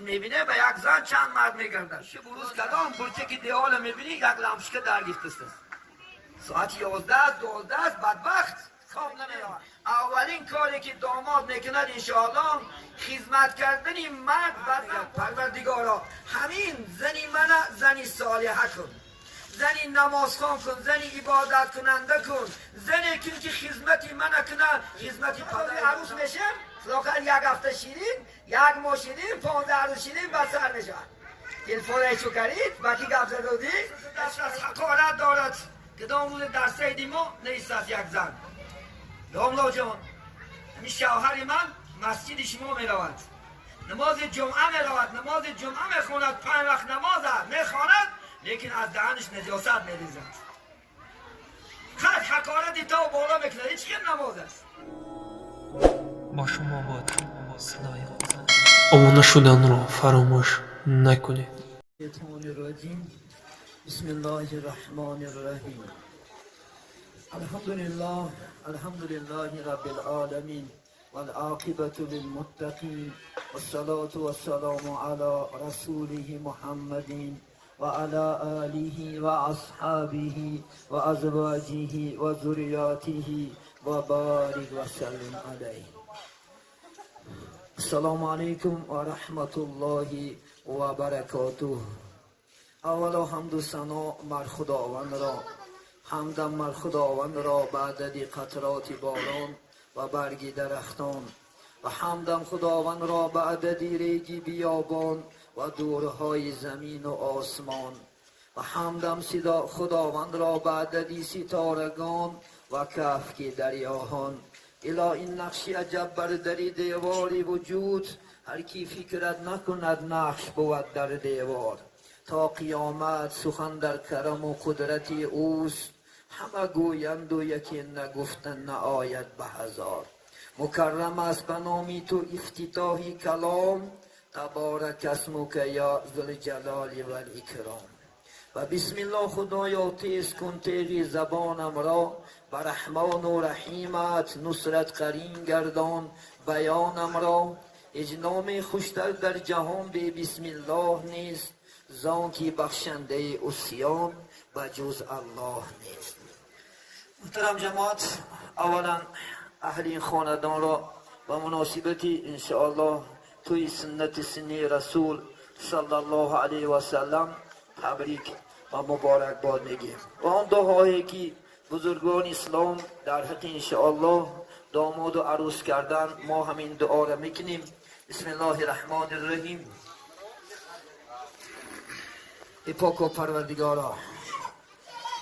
Мебине ба як зан чанд мард мегардад. Шибу рӯз кадом бурчаки деҳола мебинӣ, як лампочка даргирифтааст. Соати 11, 12 аст, бадбахт хоб намеравад. Аввалин коре ки домод мекунад, иншоаллоҳ, хизмат кардани мард ба зан. Парвардигоро, ҳамин зани мана зани солиҳа кун, зани намозхон кун, зани ибодаткунанда кун, зане кун, ки хизмати мана кунад, хизмати падари арӯс мешем. Лоқал як ҳафта ширин, як моҳ ширин, 15 рӯз ширин, ба сар мешавад. Телефонаи чӯ карид, ба ки гап задодӣ? Даст аз ҳақорат дорад. Кадом рӯзи дар сайди мо неистааст як зан. Домлоҷон, ҳамин шавҳари ман масҷиди шумо меравад, намози ҷумъа меравад, намози ҷумъа мехонад, панҷ вақт намоза мехонад, лекин аз даҳанаш наҷосат мерезад. Хат ҳақорати то боло мекунад. Ҳеҷ хел намоз аст? Бо шумо буд садои Худ. Обуна шуданро фаромӯш накунед. الشيطان الرجيم. بسم الله الرحمن الرحيم. الحمد لله، الحمد لله رب العالمين، والعاقبة للمتقين، والصلاة والسلام على رسوله محمد وعلى آله وأصحابه وأزواجه وذرياته وبارك وسلم عليه. السلام علیکم و رحمت الله و برکاته. اولا حمد و ثنا بر خداوند را، حمدم بر خداوند را بعد قطرات باران و برگ درختان و حمدم خداوند را به عددی ریگی بیابان و دورهای زمین و آسمان و حمدم خداوند را به عددی ستارگان و کفک دریاهان. الی این نقشی عجب بر دری دیواری وجود، هر کی فکرت نکند نقش بود در دیوار. تا قیامت سخن در کرم و قدرت اوست، همه گویند و یکی نگفتن نآید به هزار. مکرم است به نامی تو افتتاحی کلام، تبارک اسمک یا ذوالجلال و الاکرام. و بسم الله. خدایا، تیز کن تیغ زبانم را، به رحمان و رحیمت نصرت قرین گردان بیانم را. هیچ نام خوشتر در جهان به بسم الله نیست، زان که بخشنده عصیان به جز الله نیست. محترم جماعت، اولا اهل این خاندان را به مناسبتی انشاءالله توی سنت سنی رسول صلی الله علیه و سلم تبریک و مبارک باد میگیم و آن دعاهایی که بزرگان اسلام در حق انشاءالله داماد و عروس کردن، ما همین دعا را میکنیم. بسم الله الرحمن الرحیم. ای پاک و پروردگارا،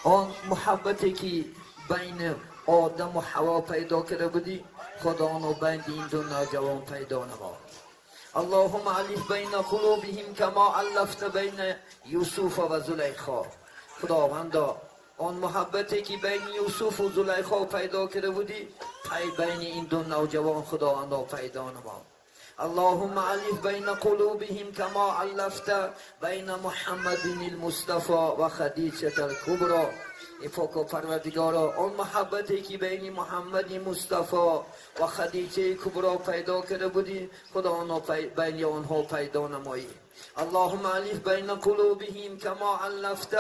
آن محبتی که بین آدم و حوا پیدا کرده بودی، خدا آنو بین این دو نوجوان پیدا نما. اللهم الف بین قلوبهم کما الفت بین یوسف و زلیخا. خداوندا، آن محبتی که بین یوسف و زلیخا پیدا کرده بودی، پی بین این دو نوجوان خداوندا پیدا نما. اللهم الف بین قلوبهم کما الفت بین محمد المصطفى و خدیجه الکبرى. ای پاک و پروردگارا، آن محبتی که بین محمد مصطفی و خدیجه کبرا پیدا کرده بودی، خدا آنها بین آنها پیدا نمایی. اللهم الف بین قلوبهم کما الفت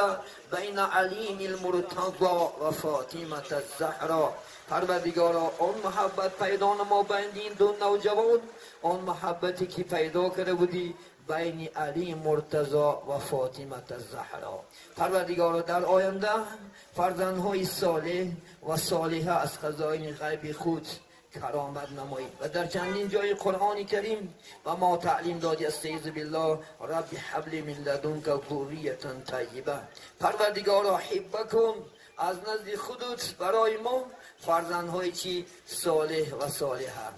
بین علی المرتضی و فاطمه الزهرا. پروردگارا، آن محبت پیدا نما بین این دو نوجوان، آن محبتی که پیدا کرده بودی بین علی مرتضی و فاطمه الزهرا. پروردگارا، در آینده فرزندهای صالح و صالحه از خزاین غیب خود کرامت نمایی و در چندین جای قرآن کریم و ما تعلیم دادی: استعیذ بالله، رب هب لی من لدنک ذریة طیبه. پروردگارا، هبه کن از نزد خودت برای ما فرزندهای چی؟ صالح و صالحه.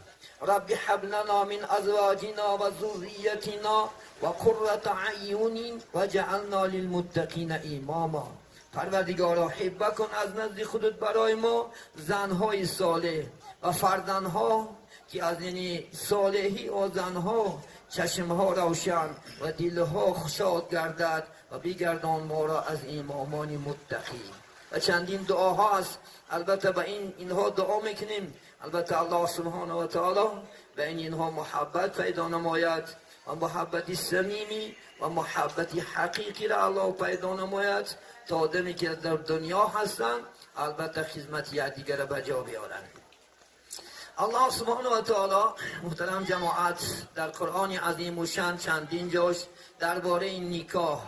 رب هب لنا من ازواجنا و ذریتنا و قرة اعین وجعلنا للمتقین اماما. پروردگارا، هبه کن از نزد خودت برای ما زنهای صالح و فرزندها که از یعنی صالحی و زنها چشمها روشن و دلها شاد گردد و بگردان ما را از امامان متقی. و چندین دعاها است. البته به اینها دعا میکنیم. البته الله سبحانه و تعالی به اینها محبت پیدا نماید. و محبت صمیمی و محبت حقیقی را الله پیدا نماید تا آدمی که در دنیا هستند البته خدمت یکدیگر را به جا بیارند. الله سبحانه و تعالی محترم جماعت در قرآن عظیم و شان چندین جاش درباره نکاح،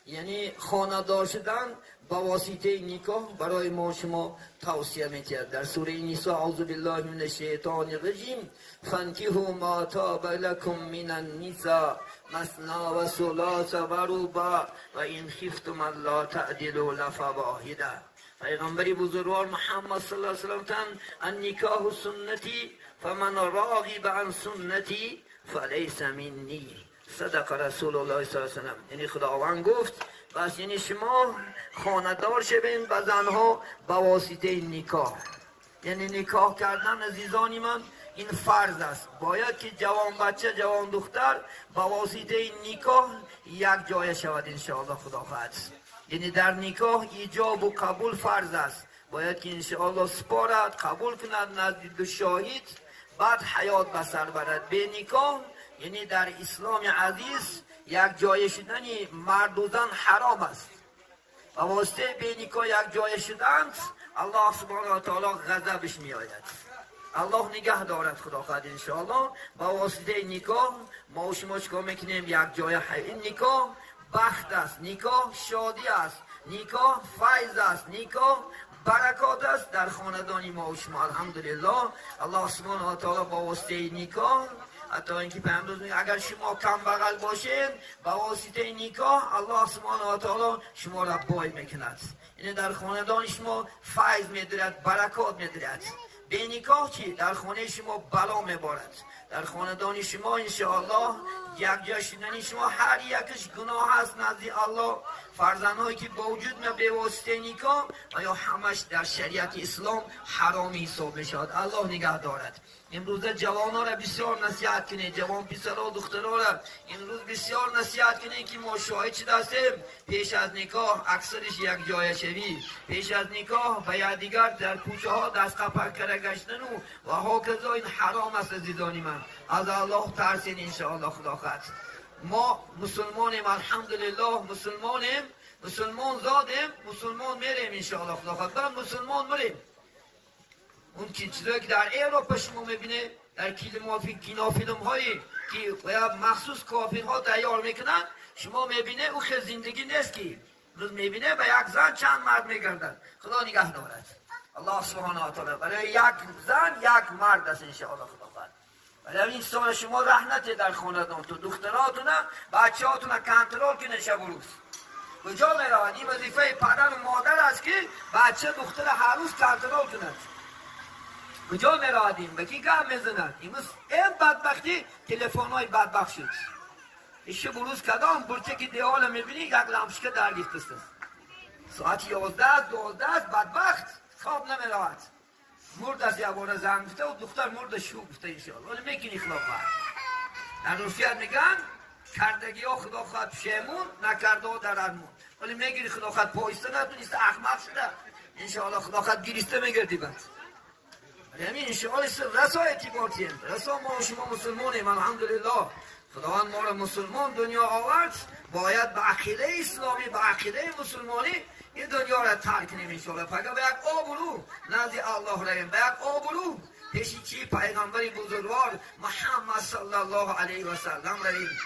یعنی خانه‌دار شدن با واسطه نکاح برای ما شما توصیه میکرد. در سوره نساء اعوذ بالله من الشیطان الرجیم فانکحوا ما طاب لکم من النساء مثنی و ثلاث و رباع و ان خفتم الا تعدلوا لفواحده. پیغمبر بزرگوار محمد صلی الله علیه و سلم تن النکاح سنتی فمن راغب عن سنتی فلیس منی، صدق رسول الله صلی الله علیه و سلم. یعنی خداوند گفت بس یعنی شما خانه‌دار شوین به زنها به واسطه نکاح. یعنی نکاح کردن عزیزان من این فرض است. باید که جوان بچه جوان دختر به واسطه نکاح یک جای شود انشاءالله خدا خواهد. یعنی در نکاح ایجاب و قبول فرض است. باید که انشاءالله سپارد قبول کند نزد دو شاهد بعد حیات به سر برد. به نکاح یعنی در اسلام عزیز یک جای شدن مرد و زن حرام است. و واسطه به نکاح یک جای شدند الله سبحانه و تعالی غضبش می آید. الله نگه دارد خدا خواهد انشاءالله. با واسطه نکاح ما و شما چیکار میکنیم؟ یک جای این نکاح بخت است، نکاح شادی است، نکاح فیض است، نکاح برکات است در خاندان ما و شما. الحمدلله الله سبحانه و تعالی با واسطه نکاح، حتی اینکه پیامبر میگه اگر شما کم بغل باشین با واسطه نکاح الله سبحانه و تعالی شما را بای میکند. یعنی در خاندان شما فیض میدهد، برکات میدهد. به نکاح چی؟ در خانه شما بلا میبارد. در خاندان شما انشاءالله یک جا شدن شما هر یکش گناه است نزد الله. فرزندهایی که با وجود می به واسطه نکاح آیا همش در شریعت اسلام حرامی حساب میشود. الله نگه دارد. امروز جوانها را بسیار نصیحت کنید، جوان پسرها و دخترها را امروز بسیار نصیحت کنید که ما شاهد شده هستیم پیش از نکاح اکثرش یک جای شوی، پیش از نکاح به یکدیگر در کوچه ها دست قپک کرده گشتن و هاکذا. این حرام است عزیزان من. از الله ترسین انشاءالله خدا خواهد. ما مسلمانیم الحمدلله، مسلمانیم، مسلمان زادیم، مسلمان میریم انشاءالله خدا خواهد. بعد مسلمان مریم. اون چیزایی که در اروپا شما میبینه در کینو فیلم هایی که مخصوص کافرها تیار میکنن شما میبینه او خیلی زندگی نیست که روز میبینه به یک زن چند مرد میگردن. خدا نگه دارد. الله سبحانه و تعالی برای یک زن یک مرد است انشاءالله خدا خواهد. برای این سال شما رحمت در خاندان تو دختراتونه بچه‌هاتونه کنترل کنه شب و روز. کجا میروند؟ این وظیفه پدر و مادر است که بچه دختر هر روز کنترل کند. کجا میرویم؟ به کی گم میزند؟ امروز این بدبختی تلفن های بدبخت شد. شب و روز کدام برچه که دیوال میبینی یک لامپشکه در گرفته است. ساعت 11 12 بدبخت خواب نمیرود. مرد از یک بار زن گفته و دختر مرد شو گفته انشاءالله. ولی میکنی خدا خواهد. در روسیه میگن کردگی ها خدا خواهد پشیمون نکرده ها در ارمون. ولی میگیری خدا خواهد پایسته نتونسته احمق شده انشاءالله خدا خواهد گیریسته میگردی بعد. یعنی انشاءالله رسا اعتبارتیم، رسا ما و شما مسلمانیم الحمدلله. خداوند ما را مسلمان دنیا آورد، باید به عقیده اسلامی به عقیده مسلمانی این دنیا را ترک کنیم انشاءالله. فقط به یک آبرو نزد الله رویم، به یک آبرو پیش چی پیغمبر بزرگوار محمد صلی الله علیه و سلم رویم.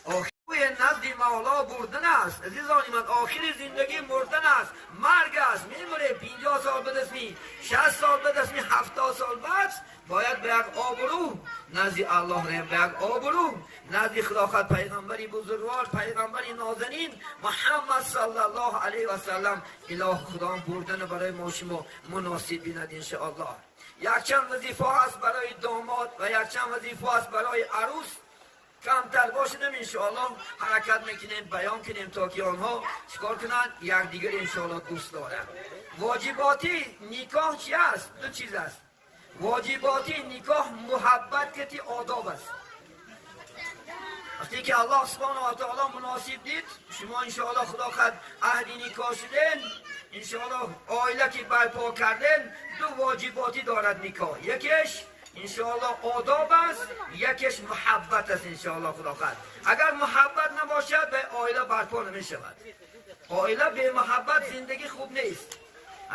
آخر نزد مولا بردن است عزیزان من. آخر زندگی مردن است، مرگ است. میمره 50 سال به دست می، 60 سال به دست می، 70 سال بعد باید به یک آبرو نزد الله رویم، به یک آبرو نزد خداوند پیغمبری بزرگوار پیغمبری نازنین محمد صلی الله علیه و سلم. اله خدا بردن برای ما شما مناسب بیند انشاءالله. یک چند وظیفه هست برای داماد و یک چند وظیفه هست برای عروس. کمتر باشیم انشاءالله حرکت میکنیم بیان کنیم تا که آنها چیکار کنند یکدیگر انشاءالله دوست دارند. واجباتی نکاح چی است؟ دو چیز است. واجباتی نکاح محبت کتی آداب است. وقتی که الله سبحانه و تعالی مناسب دید شما انشاءالله خدا خد عهد نکاح شدن انشاءالله عائله که برپا کردن دو واجباتی دارد نکاح. یکیش Иншоаллоҳ, одоб аст, якеш муҳаббат аст, иншоаллоҳ, худо хоҳад. Агар муҳаббат набошад, ба оила барпо намешавад. Оила бемуҳаббат зиндагӣ хуб нест.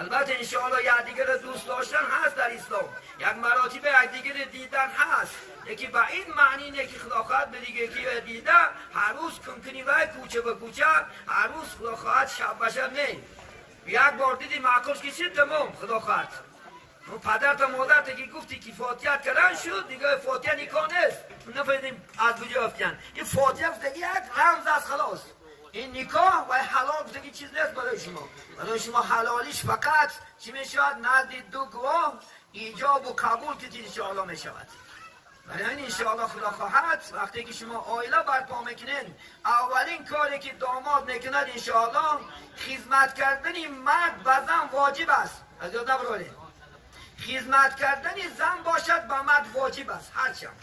Албатта, иншоаллоҳ, якдигарро дӯст доштан ҳаст дар ислом, як маротиба якдигарро дидан ҳаст, яке ба ин маъни не, ки худо хоҳад, ба диге ки дида ҳар рӯз кункуни вай кӯча ба кӯча, ҳар рӯз, худо хоҳад, шаб ба шаб не. Як бор диди, маъқул кишид, тамом, худо хоҳад. Падарта, модарта ки гуфти, ки фотиҳат кардан шуд, дига фотиҳа никоҳ нест. Нафаҳмидем, аз куҷо ёфтиян ин фотиҳа. Гуфтаги як рамз аст, халос. Ин никоҳ ва ҳалол гуфтаги чиз нест барои шумо. Барои шумо ҳалолиш фақат чӣ мешавад? Назди ду гувоҳ иҷобу қабул ки иншоаллоҳ мешавад. Барои ҳамин, иншоаллоҳ, худо хоҳад, вақте ки шумо оила барпо мекунед, аввалин коре ки домод мекунад, иншоаллоҳ, хизмат кардани мард ба зан воҷиб аст. Аз ёд набароред, хизмат кардани зан бошад, ба мард воҷиб аст. Ҳарчанд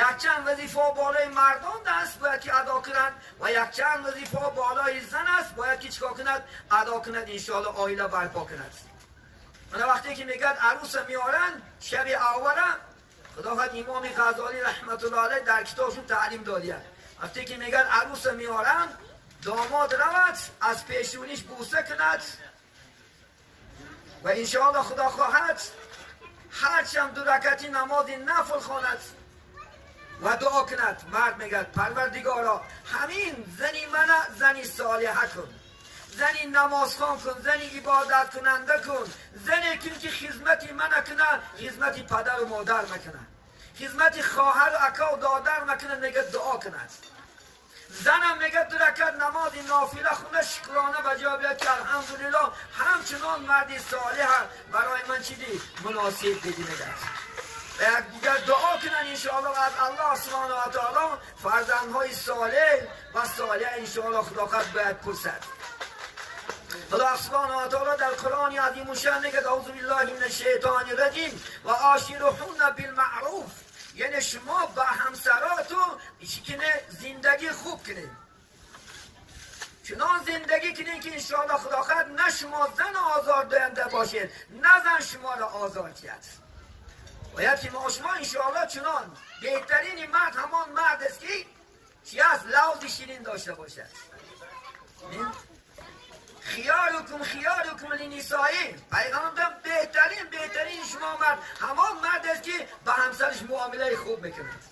якчанд вазифаҳо болои мардон аст, бояд ки адо кунанд, ва якчанд вазифаҳо болои зан аст, бояд ки чикор кунад? Адо кунад, иншоалло, оила барпо кунад. Мана вақте ки мегӯяд, арӯса меоранд шаби аввала, худо хоҳад, имоми Ғазолӣ раҳматуллоҳ алайҳ дар китобшон таълим додияд, вақте ки мегӯяд, арӯса меоранд, домод равад, аз пешониш бӯса кунад ва, иншоалло, худо хоҳад, ҳарчанд ду ракати намози нафл хонад ва дуо кунад. Мард мегӯяд: «Парвардигоро, ҳамин зани мана зани солиҳа кун, зани намозхон кун, зани ибодаткунанда кун, зане кун, ки хизмати мана куна, хизмати падару модар макуна, хизмати хоҳару акаву додар макуна», мегӯяд, дуо кунад. Занам мегӯяд, ду ракат намози нофила хона, шукрона ба ҷо биёд, ки алҳамдулилло, ҳамчунон марди солиҳа барои ман чӣ дид, муносиб диди, мегӯяд. Ва якдигар дуо кунанд, иншоалло, аз Аллоҳ субҳонаҳу ва таоло фарзандҳои солеҳ ва солиҳа, иншоалло, худо бояд пурсад. Худо субҳонаҳу ва таоло дар Қуръони азимушшаън мегӯяд: аузу биллаҳи мин ашшайтони раҷим, ва ошируҳунна билмаъруф. Яъне шумо ба ҳамсароту чӣ куне? Зиндагӣ хуб кунед, чунон зиндагӣ кунед, ки, иншоалло, худо хоҳад, на шумо зан озордиҳанда бошед, на зан шуморо озор диҳад. Бояд ки мо шумо, иншоалло, чунон беҳтарини мард ҳамон мард аст, ки чӣ аст? Лавзи ширин дошта бошад. خیاركم خیاركم لنسائهم. پیغمبر بهترین بهترین شما مرد همان مرد است که با همسرش معامله خوب میکند،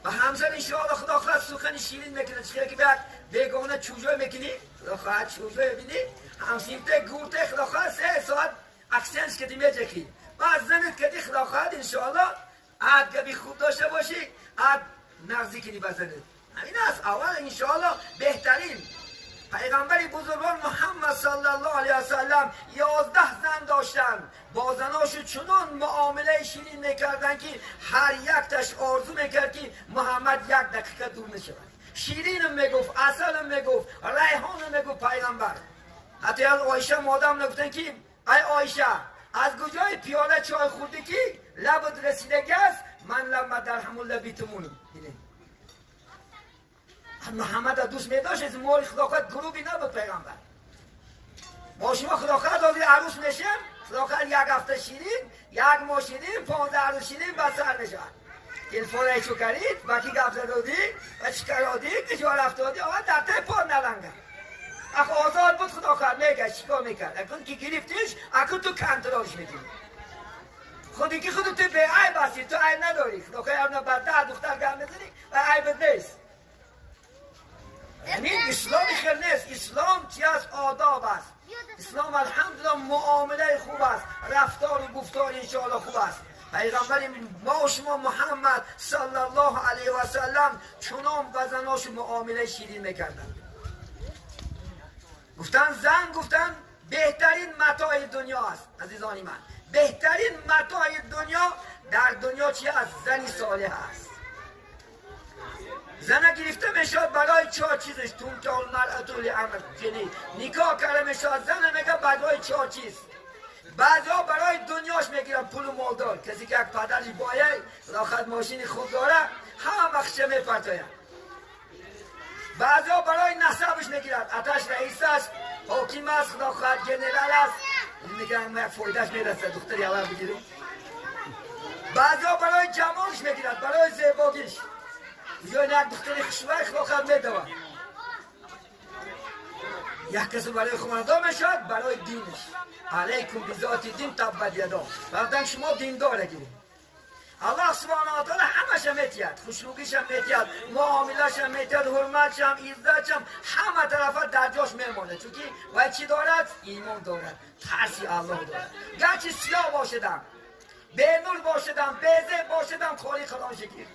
با همسر، انشاءالله، خدا خواهد، سخن شیرین میکنه. چرا که بعد بیگانه чужой میکنی، خدا خواهد، чужой بینی همسیمته گورته، خدا خواهد، 3 ساعت акцент کدی میجکی. بعد زنت کدی، خدا خواهد، انشاءالله، عد گبی خوب داشته باشی، عد نزدیک کنی به زنت. همین است. اول، انشاءالله، بهترین پیغمبر بزرگوار محمد صلی الله علیه وسلم 11 زن داشتن. با زناشو چنان معامله شیرین میکردن که هر یک تش آرزو میکرد که محمد یک دقیقه دور نشود. شیرینم میگفت، عسلم میگفت، ریحانم میگفت پیغمبر. حتی از عایشه مادم نگفتن که ای عایشه، از کجای پیاله چای خوردی که لبت رسیده است؟ من لب در همون لبی تمونم. محمد دوست می داشت. از مال، خدا خواهد، گروهی نبود پیغمبر. ما شما، خدا خواهد، وقتی عروس میشیم، خدا خواهد، یک هفته شیرین، یک ماه شیرین، 15 روز شیرین، بعد سر میشود. تلفن چو کردید، با کی گپ زدی و چی کردی، کجا رفتادی، آقا در ته پا نلنگه. اخ آزاد بود، خدا خواهد، میگه چیکار میکرد. اکن که گرفتیش، اکن تو کنترلش میکنی. خودی که خودت تو به عیب هستی، تو عیب نداری. خدا خواهد، بعد دختر گم میزنی و عیبت نیست. یعنی اسلام خیر نیست. اسلام چی است؟ آداب است. اسلام، الحمدلله، معامله خوب است، رفتار و گفتار، انشاءالله، خوب است. پیغمبر ما و شما محمد صلی الله علیه و سلم چنان به زناش معامله شیرین میکردن. گفتن زن، گفتن، بهترین متاع دنیا است. عزیزانی من، بهترین متاع دنیا در دنیا چی است؟ زنی صالح است. زن گرفته میشد برای چهار چیزش. تنکح المرأة لأربع، یعنی نکاح کرده میشد زن، میگه، برای چهار چیز. بعضا برای دنیاش میگیرن، پول و مالدار، کسی که یک پدرش باید راحت ماشین خوب داره، همه بخشه میپرتاید. بعضا برای نسبش میگیرد، اتش رئیس است، حاکم است، خدا خواهد، جنرال است، میگن یک فایدهش میرسه، دختری اول بگیریم. Баъзеҳо барои ҷамолш мегирад, барои зебогиш. Ё як духтари хушвай хохад медавад. Як касе барои хонадон мешавад, барои динش. عليكم بذات الدين تبت يدا. Баъдан шумо диндора гиред. Аллоҳ سبحانه وتعالى ҳамаша метиҳад, хушнугишам метиҳад, муомилашам метиҳад, ҳурматшам, иззатшам, ҳама тарафа дар ҷош мемонад, чунки вай чӣ дорад? Имон дорад, тарси Аллоҳ дорад. Гарчи сиёҳ бошадам, бенур бошадам, безеб бошадам, холи Қуръон шикир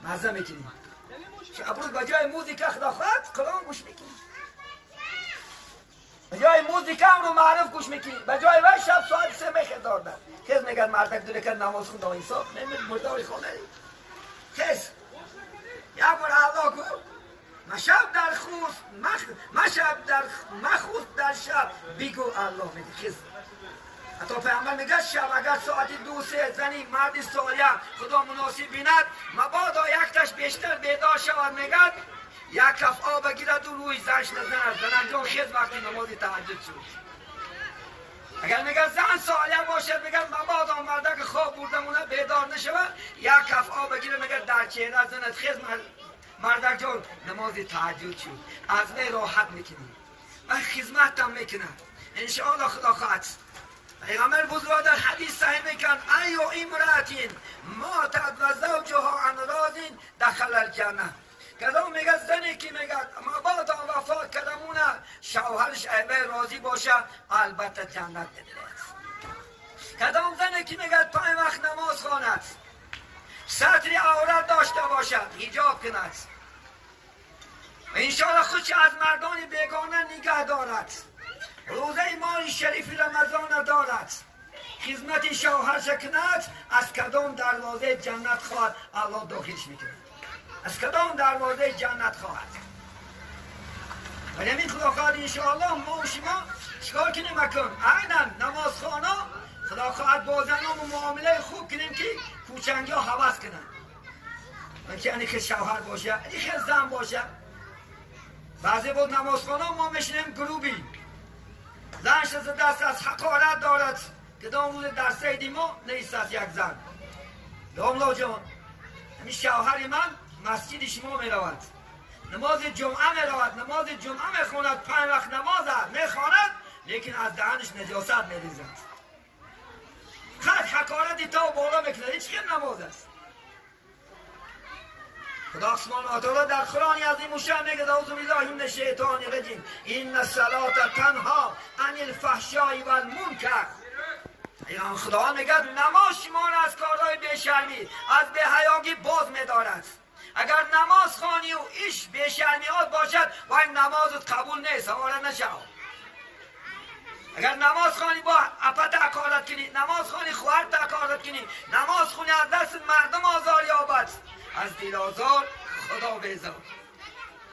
мазза мекунӣ. Шабрӯз ба ҷои музика, худо хоҳад, Қуръон гӯш мекунӣ, ба ҷои музика амру маъруф гӯш мекунӣ, ба ҷои вай шаб соати 3 мехезордад. Хез, мегӯяд, мардак дурека намоз хунда, инсоф немед, мурдори хонаи. Хез, як бор Аллоҳ гӯ. Машаб дар хуст, машаб дар махуст, дар шаб бигӯ Аллоҳ, меги хез. Ҳатто пайғамбар мегӯяд, шаб агар соати 2-3 зани марди солия худо муносиб бинад, мабодо якташ бештар бедор шавад, мегӯяд, як каф оба гираду рӯи занш назанад. Занакҷон, хез, вақти намози таҳаҷҷуд шуд. Агар, мегӯяд, зан солия бошад, мегӯяд, мабодо мардаки хоб бурдамона бедор нашавад, як каф оба гира, мегӯяд, дар чеҳра занад. Хез, мардакҷон, намози таҳаҷҷуд шуд. Аз вай роҳат мекунӣ ва хизматам мекунад, иншоалло, худо хоҳад. Пайғамбар бузург дар ҳадис саҳеҳ мекард: أي امرأة ماتت وزوجها عنها راض دخل الجنة. کدام میگه زنی که میگه مبادا وفات کردمونه شوهرش ایوه راضی باشه، البته جنت میدهد. کدام زنی که میگه پنج وقت نماز خواند، ستر عورت داشته باشد، حجاب کند و انشاءالله خودش از مردان بیگانه نگه دارد، روزه ماه شریف رمضان دارد، خدمت شوهرش کند، از کدام دروازه جنت خواهد الله داخلش میکند؟ از کدام دروازه جنت خواهد؟ ولی همین خدا خواهد انشاءالله ما و شما چیکار کنیم؟ مکن عینا نمازخوانا، خدا خواهد با زنان معامله خوب کنیم که کوچنگی ها هوس کنن که یعنی که شوهر باشه، یعنی که زن باشه. بعضی بود نمازخانه ما میشینیم گروبی زنش از دست از حقارت دارد. کدام روز در سیدی ما نیست از یک زن: داملا جان، همین شوهر من مسجد شما می رود، نماز جمعه می رود، نماز جمعه می خواند، پنج وقت نماز می خواند، لیکن از دهنش نجاست می ریزد، خط حقارت تا بالا میکند. هیچ خیلی نماز است. خدا سبحانه و تعالی در قرآن عظیم الشان میگه: اعوذ بالله من الشیطان الرجیم، ان الصلاة تنهی عن الفحشاء والمنکر. یعنی خدا میگه نماز شما را از کارهای بیشرمی، از بی‌حیاگی باز میدارد. اگر نماز خوانی و ایش بیشرمیات باشد و این نمازت قبول نیست، آواره نشو. اگر نماز خوانی با اپت حقارت کنی، نماز خوانی خواهر حقارت کنی، نماز خونی از دست مردم آزار یابد، از دل آزار خدا بیزار.